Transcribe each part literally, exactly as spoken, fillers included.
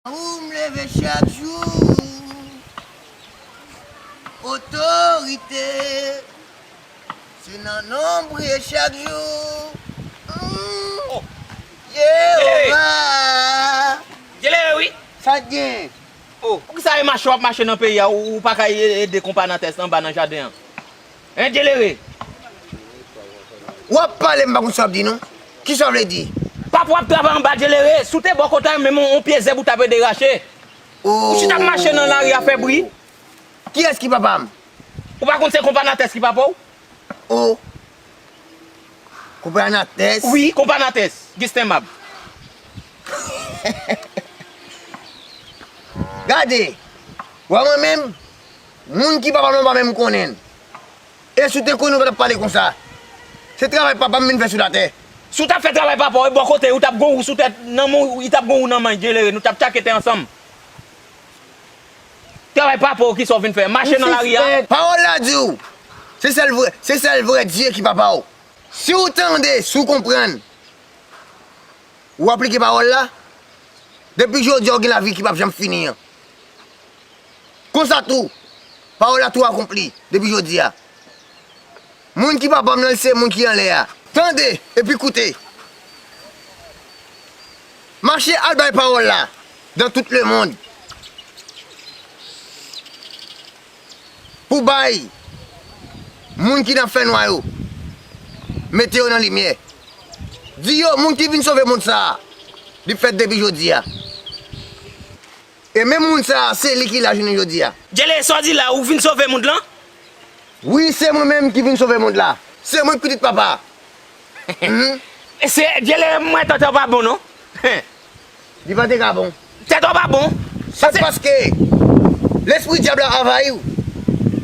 Ou m leve chak jou. Otorite. Se nan nonm m priye chak jou. Mm. Oh. Jewova. Dyelere wi. Sa k gen? Oh, poukisa e mache w ap mache nan peyi a, ou, ou pa ka e- ede konpa Natès anba nan jaden an? Hein, Dyelere? W ap pale, m pa konn sa w ap di non. Kisa w vle di? Papa w ap travay anba, Dyelere. Si w te bò kote a, menm yon, yon pye zèb ou t ap ede rache. Oh. Ou chita ap mache nan lari a fè bri. Kiyès ki papa m? Ou pa konn se konpa Natès ki papa w? Oh. Konpa Natès? Wi, konpa Natès. Gistenmab. Gade, w a mwen menm, moun ki papa m nan pa menm konnen l. E si w te konnen, w pa t ap pale konsa. Se travay papa m vin fè sou latè. Si w t ap fè travay papa w, e bò kote, ou t ap gon wou sou tèt, nan men w, li t ap gon wou nan men, Dyelere, nou t ap tchake tè ansanm. Travay papa w, kisa w vin fè? Mache nan lari a? Pawòl la di w, se sèl vrè, se sèl vrè Dye ki papa w. Si w tande, si w konprann, ou aplike pawòl la, depi jodi a w gen lavi ki p ap janm fini an. Konsa tou, pawòl la tou akonpli depi jodi a. Moun ki papa m nan, se moun ki anlè a. Tande, epi koute. Mache al bay pawòl la dans tout le monde. Pou bay moun ki nan fènwa yo, mete yo nan limyè. Di yo, moun ki vin sove mond sa a, li fèt depi jodi a. E menm moun sa a, se li ki la jounen jodi a. Dyelere, sa w di la, ou vin sove mond lan? Wi, se mwen menm ki vin sove mond la. Se mwen ki pitit papa. Mhm. Se Dyelere, m wè tèt ou pa bon non. Li pa te ka bon. Tèt ou pa bon. Se paske lespri dyab la anvayi w.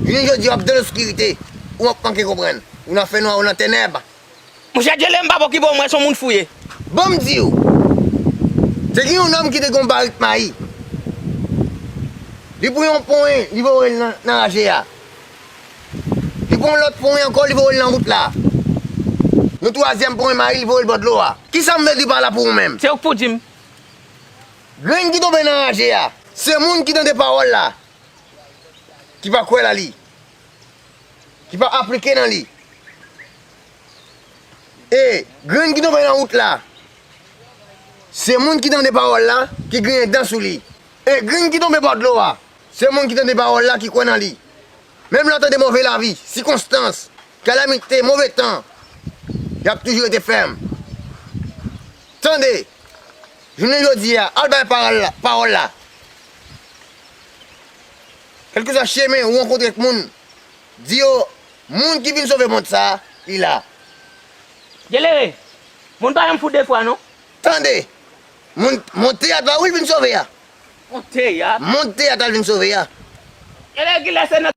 Jounen jodi a w ap dan loskirite. Ou ap manke konprann. Ou nan fènwa, ou nan tenèb. Monchè Dyelere, m p ap okipe w, m wè se yon moun fou w ye. Ban m di w. Te gen yon nonm ki te gen yon barik mayi. Li pran yon ponyen, li voye l nan, nan raje a. Li pran yon lòt ponyen ankò, li voye l nan wout la. Yon twazyèm ponyen mayi, li voye l bò dlo a. Kisa m vle di pa la pou ou menm? Se ou k pou di m. Grenn ki tonbe nan raje a, se moun ki tande pawòl la, ki pa kwè nan li, ki pa aplike nan li. E grenn ki tonbe nan wout la, se moun ki tande pawòl la, ki griyen dan sou li. E grenn ki tonbe bò dlo a, se moun ki tande pawòl la, ki kwè nan li. Menm lè w tande move lavi, sikonstans, kalamite, move tan, y ap toujou rete fèm. Tande, jounen jodi a, al bay pawòl la, pawòl la. Kèlkeswa chemen ou rankontre ak moun, di yo, moun ki vin sove mond sa a, li la. Dyelere, moun pa janm fou de fwa non. Tande, moun, mond teyat la wi l vin sove a. Mond teyat? Mond teyat la l vin sove a. Dyelere, kilè se nan